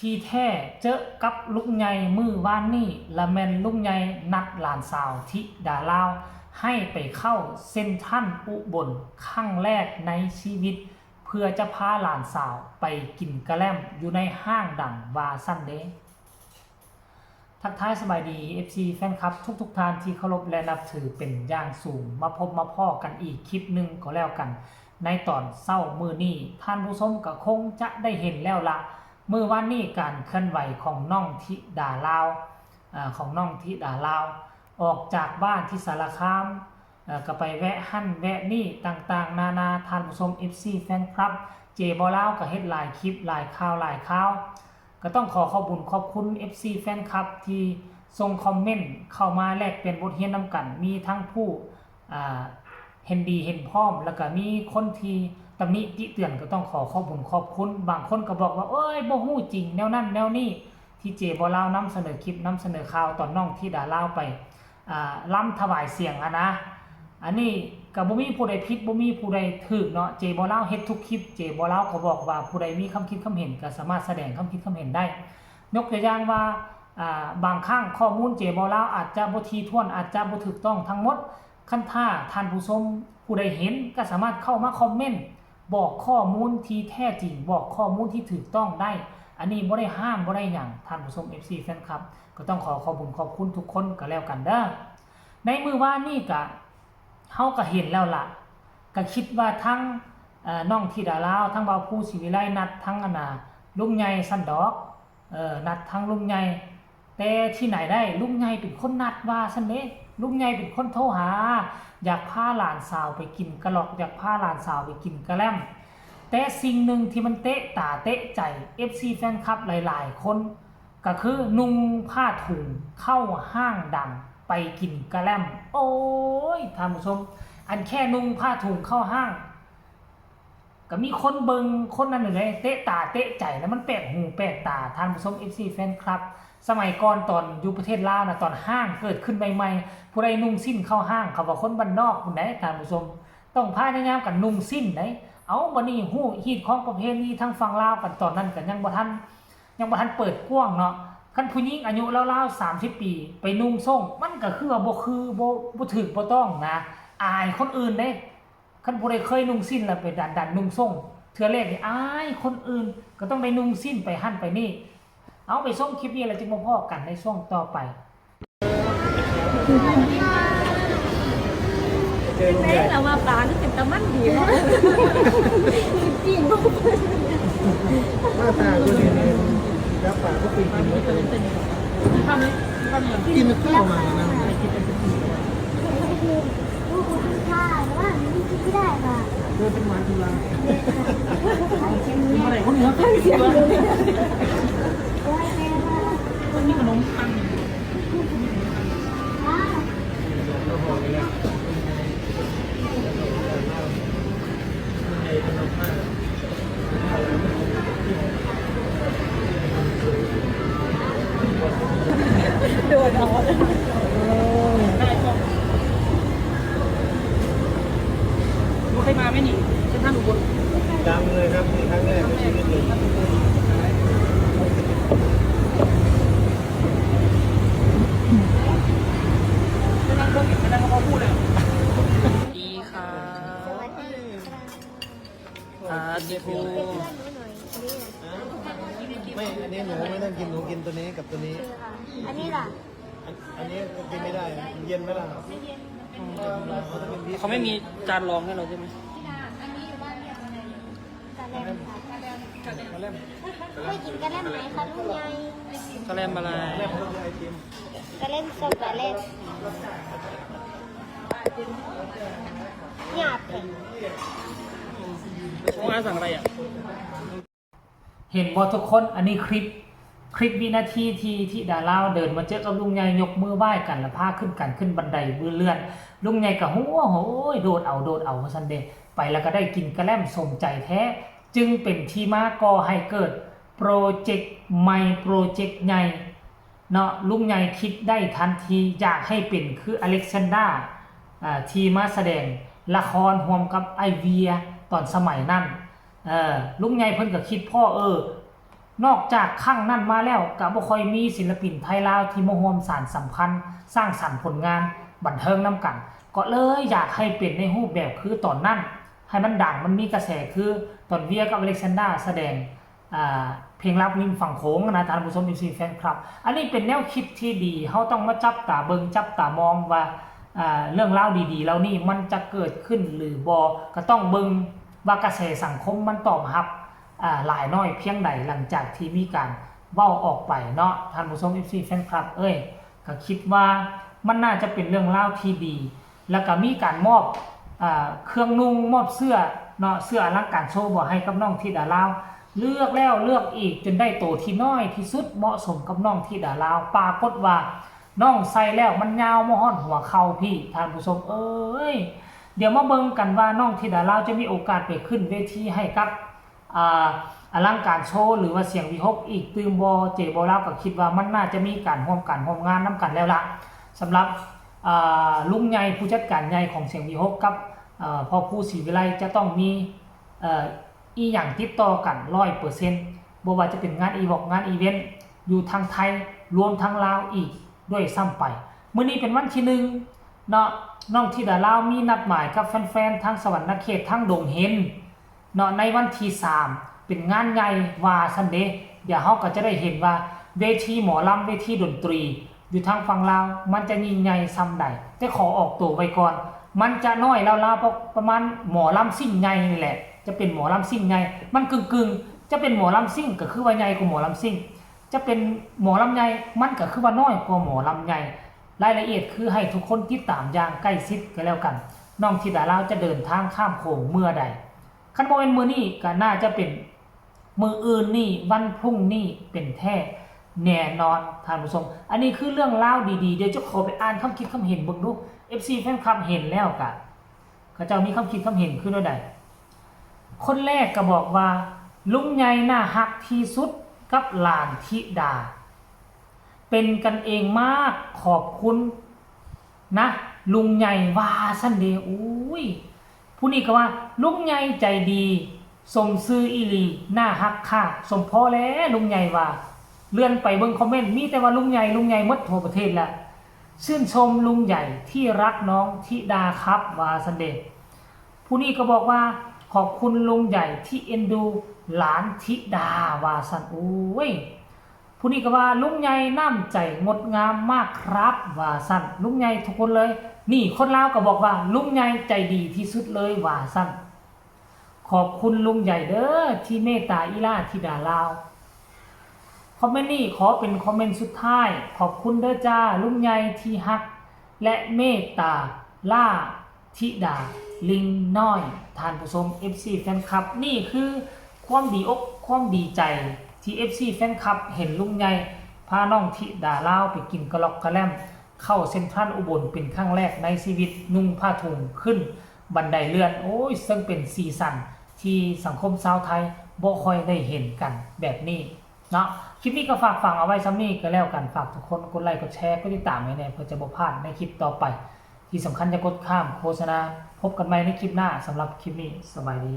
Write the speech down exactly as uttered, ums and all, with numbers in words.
ที่แท้เจอกับลุงใหญ่มื้อวานนี้ ละแม่นลุงใหญ่นัดหลานสาวธิดาลาว ให้ไปเข้าเซ็นทรัลอุบลครั้งแรกในชีวิต เพื่อจะพาหลานสาวไปกินกะแล่มอยู่ในห้างดังว่าซั่นเด้ ทักทายสบายดี เอฟซี แฟนคลับทุกๆท่านที่เคารพและนับถือเป็นอย่างสูง มาพบมาพ้อกันอีกคลิปหนึ่งก็แล้วกัน ในตอนเช้ามื้อนี้ ท่านผู้ชมก็คงจะได้เห็นแล้วละ มื้อวานนี้การเคลื่อนไหวของน้องธิดาลาว อ่า ของน้องธิดาลาว ออกจากบ้านที่สารคาม เอ่อ ก็ไปแวะหั่นแวะนี่ต่างๆนานา ท่านผู้ชม เอฟซี แฟนคลับ เจบ่าวลาวก็เฮ็ดหลายคลิปหลายข่าวหลายข่าว ก็ต้องขอขอบบุญขอบคุณ เอฟซี แฟนคลับที่ส่งคอมเมนต์เข้ามาแลกเปลี่ยนบทเรียนนำกัน มีทั้งผู้ อ่า เห็นดีเห็นพร้อม แล้วก็มีคนที่ตำหนิติเตือน ก็ต้องขอขอบบุญขอบคุณ บางคนก็บอกว่า เอ้ย บ่ฮู้จริงแนวนั้นแนวนี้ ที่เจบ่าวลาวนำเสนอคลิปนำเสนอข่าวตอนน้องธิดาลาวไป อ่า รำถวายเสียงอะนะ อันนี้ก็บ่มีผู้ใดผิดบ่มีผู้ใดถูกเนาะ เจบ่าวลาวเฮ็ดทุกคลิป เจบ่าวลาวก็บอกว่าผู้ใดมีความคิดความเห็นก็สามารถแสดงความคิดความเห็นได้ ยกตัวอย่างว่า อ่า บางครั้งข้อมูลเจบ่าวลาวอาจจะบ่ถี่ถ้วน อาจจะบ่ถูกต้องทั้งหมด คันถ้าท่านผู้ชมผู้ใดเห็นก็สามารถเข้ามาคอมเมนต์บอกข้อมูลที่แท้จริง บอกข้อมูลที่ถูกต้องได้ อันนี้บ่ได้ห้ามบ่ได้หยัง ท่านผู้ชม เอฟซี แฟนคลับ ก็ต้องขอขอบบุญขอบคุณทุกคนก็แล้วกันเด้อ ในมื้อวานนี้ก็ เฮาก็เห็นแล้วล่ะ ก็คิดว่าทั้ง เอ่อ น้องธิดาลาว ทั้งบ่าวภูศิวิไล นัดทั้งอันน่ะ ลุงใหญ่ซั่นดอก เอ่อ นัดทั้งลุงใหญ่ แต่ที่ไหนได้ ลุงใหญ่เป็นคนนัดว่าซั่นเด้ ลุงใหญ่เป็นคนโทรหา อยากพาหลานสาวไปกินกะลอก อยากพาหลานสาวไปกินกะแล่ม แต่สิ่งหนึ่งที่มันเตะตาเตะใจ เอฟซี แฟนคลับหลายๆคน ก็คือนุ่งผ้าถุงเข้าห้างดังไปกินกะแล่ม โอ้ย ท่านผู้ชม อันแค่นุ่งผ้าถุงเข้าห้าง ก็มีคนเบิ่งคนนั้นอยู่เลย เตะตาเตะใจ แล้วมันแปลกหูแปลกตา ท่านผู้ชม เอฟซี แฟนคลับ สมัยก่อนตอนอยู่ประเทศลาวนะ ตอนห้างเกิดขึ้นใหม่ๆ ผู้ใดนุ่งสิ้นเข้าห้าง เขาว่าคนบ้านนอกพู้นใด ท่านผู้ชม ต้องพยายามกันนุ่งสิ้นใด เอา บัดนี้ฮู้ฮีตของประเพณีทางฝั่งลาวกัน ตอนนั้นก็ยังบ่ทัน ยังบ่ทันเปิดกว้างเนาะ คันผู้หญิงอายุราวๆสามสิบปี ไปนุ่งส้ง มันก็คือว่าบ่คือ บ่ บ่ถูกบ่ต้องนะ อายคนอื่นเด้ คันผู้ใดเคยนุ่งสิ้นแล้วไปดันๆนุ่งส้ง เทื่อแรกนี่อายคนอื่น ก็ต้องได้นุ่งสิ้นไปหั่นไปนี่ เอา ไปชมคลิปนี้แล้วจึงมาพ้อกันในช่วงต่อไป เป็นไงล่ะว่าปลานี่เป็นตามันดีเนาะ กิน หน้าตาก็ดีนี่ แล้วปลาก็ปีกินไม่เป็น กินไม่ขึ้นออกมาแล้วนะ ลูกคุณค่ะ แต่ว่ามันกินไม่ได้ค่ะ เดินเป็นหมาจุฬา เมื่อไหร่คนเหนือ เสียงเลย โอ้ยแม่ว่า มันมีขนมปัง โดดเอา หนูเคยมาไหมนี่ เซ็นทรัลอุบล ยังเลยครับ นี่ครั้งแรกในชีวิตเลย เซ็นทรัลอุบล เซ็นทรัลเขาพูดเลย ดีค่ะ สวัสดีค่ะ สาธุ ไม่ อันนี้หนูไม่ต้องกิน หนูกินตัวนี้กับตัวนี้ อันนี้ล่ะ อัน อันนี้ก็กินไม่ได้ เย็นไหมล่ะ เขาไม่มีจานรองให้เราใช่ไหม กะแล่มค่ะ กะแล่ม เคยกินกะแล่มไหมคะลุงใหญ่ กะแล่มอะไร กะแล่มไอติม กะแล่มช็อกโกแลต หยาบแท้ น้องอาร์ตสั่งอะไรอ่ะ เห็นบ่ทุกคน อันนี้คลิป คลิปวินาทีที่ธิดาลาวเดินมาเจอกับลุงใหญ่ ยกมือไหว้กัน แล้วพาขึ้นกันขึ้นบันไดเลื่อน ลุงใหญ่ก็หัวโหย โดดเอา โดดเอาว่าซั่นเด้ ไปแล้วก็ได้กินกะแล่มสมใจแท้ จึงเป็นที่มาก่อให้เกิดโปรเจกต์ใหม่ โปรเจกต์ใหญ่ เนาะ ลุงใหญ่คิดได้ทันที อยากให้เป็นคืออเล็กซานดรา อ่า ที่มาแสดงละครร่วมกับอ้ายเวียตอนสมัยนั้น เออ ลุงใหญ่เพิ่นก็คิดพ้อ เออ นอกจากครั้งนั้นมาแล้วก็บ่ค่อยมีศิลปินไทยลาวที่มาร่วมสานสัมพันธ์ สร้างสรรค์ผลงานบันเทิงนำกัน ก็เลยอยากให้เป็นในรูปแบบคือตอนนั้น ให้มันดัง มันมีกระแสคือตอนเวียกับอเล็กซานดราแสดง อ่า เพลงรักริมฝั่งโขงนะท่านผู้ชม เอฟซี แฟนคลับ อันนี้เป็นแนวคิดที่ดี เฮาต้องมาจับตาเบิ่งจับตามองว่า อ่า เรื่องราวดีๆเหล่านี้มันจะเกิดขึ้นหรือบ่ ก็ต้องเบิ่งว่ากระแสสังคมมันตอบรับ อ่า หลายน้อยเพียงใดหลังจากที่มีการเว้าออกไปเนาะท่านผู้ชม เอฟซี แฟนคลับ เอ้ย ก็คิดว่ามันน่าจะเป็นเรื่องราวที่ดี แล้วก็มีการมอบ อ่า เครื่องนุ่งมอบเสื้อเนาะ เสื้ออลังการโชว์บ่ให้กับน้องธิดาลาว เลือกแล้วเลือกอีกจนได้โตที่น้อยที่สุดเหมาะสมกับน้องธิดาลาว ปรากฏว่าน้องใส่แล้วมันยาวมาฮอดหัวเข่าพี้ท่านผู้ชมเอ้ย เดี๋ยวมาเบิ่งกันว่าน้องธิดาลาวจะมีโอกาสไปขึ้นเวทีให้กับ อ่า อลังการโชว์หรือว่าเสียงวีหกอีกตื่มบ่ เจบ่ ลาวก็คิดว่ามันน่าจะมีการร่วมการร่วมงานนำกันแล้วล่ะ สำหรับ อ่า ลุงใหญ่ผู้จัดการใหญ่ของเสียงวีหกกับ อ่า พ่อภูศรีวิไลจะต้องมี เอ่อ อีหยังติดต่อกัน ร้อยเปอร์เซ็นต์ บ่ว่าจะเป็นงานอีวอกงานอีเวนต์อยู่ทางไทยรวมทั้งลาวอีกด้วยซ้ำไป มื้อนี้เป็นวันที่หนึ่งเนาะ น้องธิดาลาวมีนัดหมายกับแฟนๆทางสวรรณเขตทางดงเห็นเนาะ ในวันที่สามเป็นงานใหญ่ว่าซั่นเด้ เดี๋ยวเฮาก็จะได้เห็นว่าเวทีหมอลำเวทีดนตรี อยู่ทางฝั่งลาวมันจะยิ่งใหญ่ส่ำใด แต่ขอออกตัวไว้ก่อน มันจะน้อยลาวๆประประมาณหมอลำซิ่งใหญ่นี่แหละ จะเป็นหมอลำซิ่งใหญ่ มันกึ่งๆ จะเป็นหมอลำซิ่งก็คือว่าใหญ่กว่าหมอลำซิ่ง จะเป็นหมอลำใหญ่ มันก็คือว่าน้อยกว่าหมอลำใหญ่ รายละเอียดคือให้ทุกคนติดตามอย่างใกล้ชิดก็แล้วกัน น้องธิดาลาวจะเดินทางข้ามโขงเมื่อใด คันบ่แม่นมื้อนี้ก็น่าจะเป็นมื้ออื่นนี้ วันพรุ่งนี้เป็นแท้แน่นอนท่านผู้ชม อันนี้คือเรื่องราวดีๆ เดี๋ยวจะขอไปอ่านคำคิดคำเห็นเบิ่งดู เอฟซี แฟนคลับเห็นแล้วกะ เขาเจ้ามีคำคิดคำเห็นคือแนวใด คนแรกก็บอกว่า ลุงใหญ่น่าฮักที่สุดกับหลานธิดา เป็นกันเองมาก ขอบคุณนะ ลุงใหญ่ว่าซั่นเด้ อุ้ย ผู้นี้ก็ว่า ลุงใหญ่ใจดี สมซื่ออีหลี น่าฮักค่ะ สมพอแล้วลุงใหญ่ว่า เลื่อนไปเบิ่งคอมเมนต์ มีแต่ว่าลุงใหญ่ ลุงใหญ่หมดทั่วประเทศละ ชื่นชมลุงใหญ่ที่รักน้องธิดาครับ ว่าซั่นเด้ ผู้นี้ก็บอกว่า ขอบคุณลุงใหญ่ที่เอ็นดูหลานธิดา ว่าซั่น โอ้ย ผู้นี้ก็ว่า ลุงใหญ่น้ำใจงดงามมากครับ ว่าซั่น ลุงใหญ่ทุกคนเลย นี่คนลาวก็บอกว่า ลุงใหญ่ใจดีที่สุดเลย ว่าซั่น ขอบคุณลุงใหญ่เด้อที่เมตตาอีหล่าธิดาลาว คอมเมนต์นี้ขอเป็นคอมเมนต์สุดท้าย ขอบคุณเด้อจ้าลุงใหญ่ที่ฮัก และเมตตาหล่าธิดาลิงน้อย ท่านผู้ชม เอฟซี แฟนคลับ นี่คือความดีอกความดีใจที่ เอฟซี แฟนคลับ เห็นลุงใหญ่พาน้องธิดาลาวไปกินกะลอกกะแล่ม เข้าเซ็นทรัลอุบลเป็นครั้งแรกในชีวิต นุ่งผ้าถุงขึ้นบันไดเลื่อน โอ้ย ซึ่งเป็นสีสันที่สังคมชาวไทยบ่ค่อยได้เห็นกันแบบนี้เนาะ คลิปนี้ก็ฝากฝังเอาไว้ส่ำนี้ก็แล้วกัน ฝากทุกคนกดไลค์กดแชร์กดติดตามไว้แน่เพื่อจะบ่พลาดในคลิปต่อไป ที่สำคัญอย่ากดข้ามโฆษณา พบกันใหม่ในคลิปหน้า สำหรับคลิปนี้สบายดี